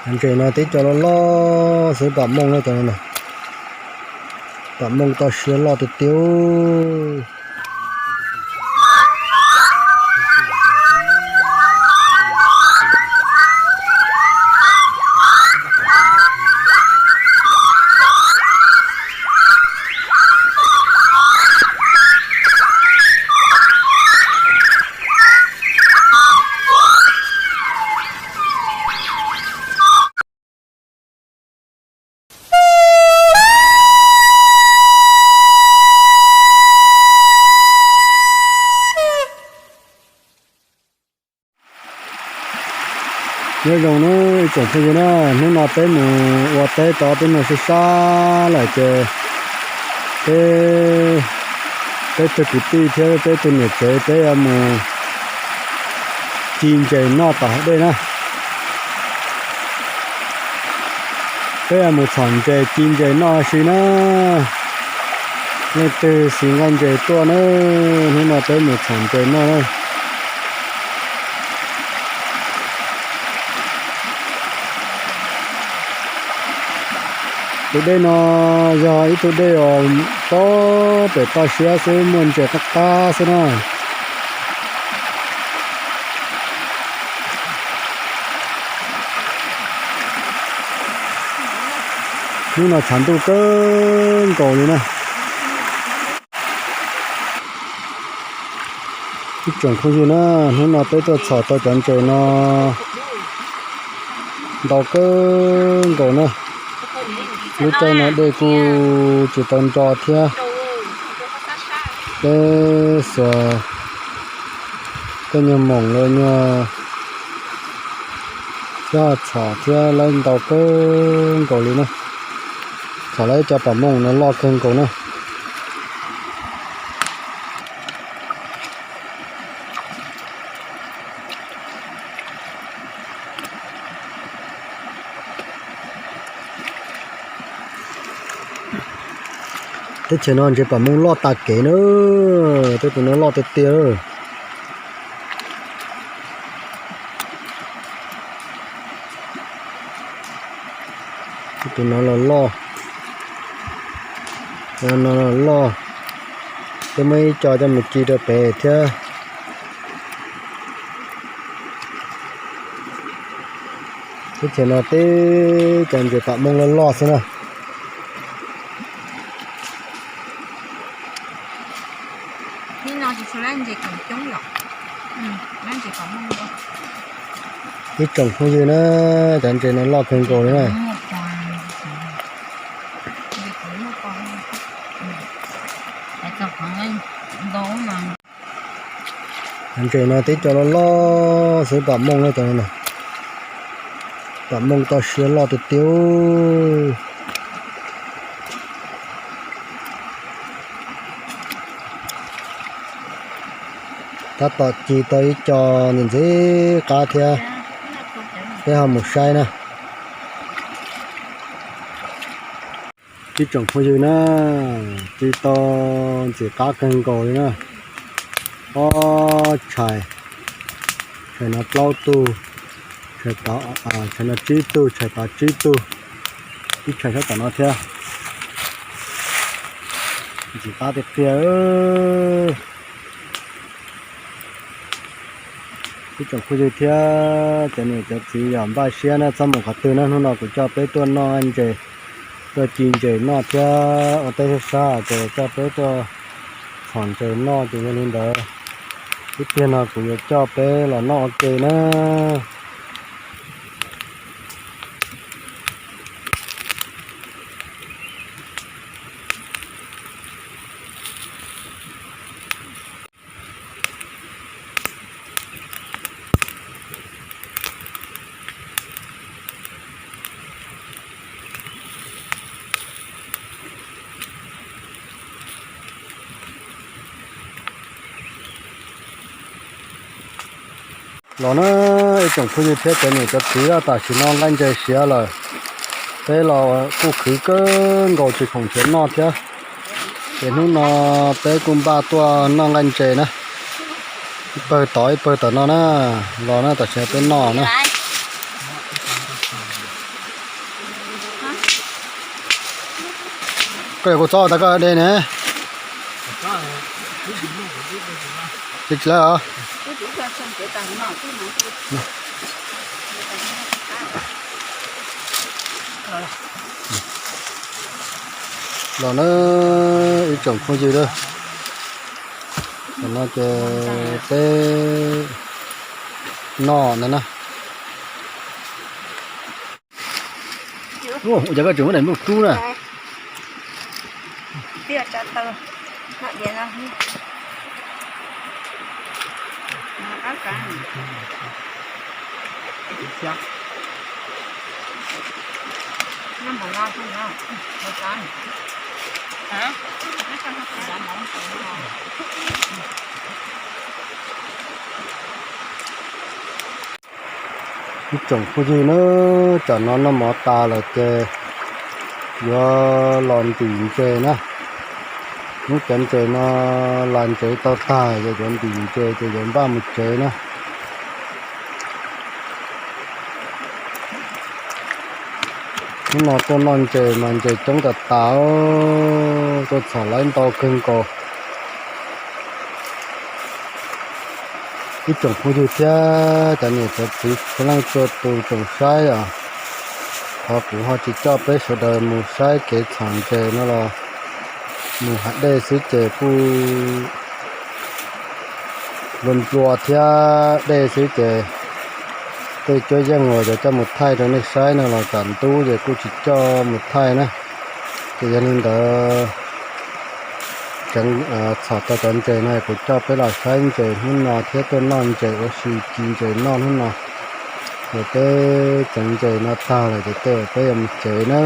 Ntses no teb cov loj loj xwb, pam mooj na cov no. Pam mooj toj siab loj tiag tiag. Nyob zoo na ib tsoom phooj ywg na, hnub no peb mus ua teb tau peb hnub sab sab lawm ces peb, peb tug kwv tij thiab peb tug niam tsev peb yuav mus ci ntses noj tom hav dej na. Peb yuav mus txhom ntses ci ntses noj si na. Leej twg xis nqaij ntses tuaj na, hnub no peb mus txhom ntses noj na. Tus dej no yog ib tug dej uas pob pem toj siab xwb, muaj ntses qab qab xwb na. Hnub no tshav ntuj kawg nkaus li na. Ib tsoom phooj ywg na, hnub no peb tuaj txhom tau cov ntses no ntau kawg nkaus na. Lub caij no dej kuj tsis tau nro thiab. Peb xuas tej nyuag moom los nyuag thiab txhom thiab lawv ntau kawg nkaus li na. Txhom lawv cov pam mooj no loj kawg nkaus na. Teb chaws no ntses pam mooj loj tas kev na, tej tus no loj tiag tiag. Tej tus no los loj, no los loj, tej muaj ib co coj mus ci rau pem thiab. Teb chaws no teb cov ntses pam mooj loj loj xwb na. Ib tsoom phooj ywg na, cov ntses no loj kawg nkaus li na. Ntses no teb cov loj loj xwb, pam mooj na cov no. Pam mooj toj siab loj tiag tiag. Tab tom ci tau ib co ntxim ntxim qab thiab, peb ho mus saib na. Ib tsoom phooj ywg na, ci tau ntxim qab kawg nkaus li na. Ob tshais, tshais no plaub tug, tshais no tsib tug, tshais tod tsib tug, ib tshais sab tom no thiab. Ntxim qab tiag tiag. Ib tsoom phooj ywg thiab cov niam cov txiv yog npaj siab na, txhob mus qhov twg na, hnub no kuv coj peb tuaj noj ntses, tuaj ci ntses noj thiab ua teb sab sab ces coj peb tuaj txhom ntses noj ces yog li ntawd. Ib pliag no kuv yuav coj peb los noj ua ke na. Los na, ib tsoom phooj ywg thiab cov niam cov txiv, tam sim no nqaij ntses siav lawm, peb los kuj khwv kawg nkaus tsis khoom nrhiav noj thiab. Ces hnub no peb kuj npaj tuaj noj nqaij ntses na, ib pawg tod ib pawg tom no na. Los na, tam sim no peb noj na. Koj yog kua txob tas koj de ne. Tsis tsis lawm os. Los na ib tsoom phooj ywg, tam no ces peb noj ntawd na. Ua cas koj tseem muab daim nplooj rub na. Ib tsoom phooj ywg na, tsam no noj mov tas lawm ces yuav los ntim ntses na. Hnub cov ntses no las ntses tau tag ces yuav ntim ntses ces yuav npaj mus tsev na. Hnub no tuaj noj ntses mas ntses coob tas tas, tuaj txhom laib ntau kawg nkaus. Ib tsoom phooj ywg thiab cov niam cov txiv txhua leej txhua tus tsoom saib os, qhov kuv ho tsis coj peb sawv daws mus saib kev txhom ntses no los mus hav dej xwb ces kuj nplua nplua thiab dej xwb ces tej cuab yeej uas cov coj mus thaij rau nej saib no los tsam ntub ces kuj tsis coj mus thaij na. Ces yog li ntawd tseev txhom tau cov ntses no kuv coj peb los saib ntses hnub no thiab tuaj noj ntses ua si ci ntses noj hnub no. Ces peb tseev ntses no tag lawm ces tej uas peb yuav mus tsev na.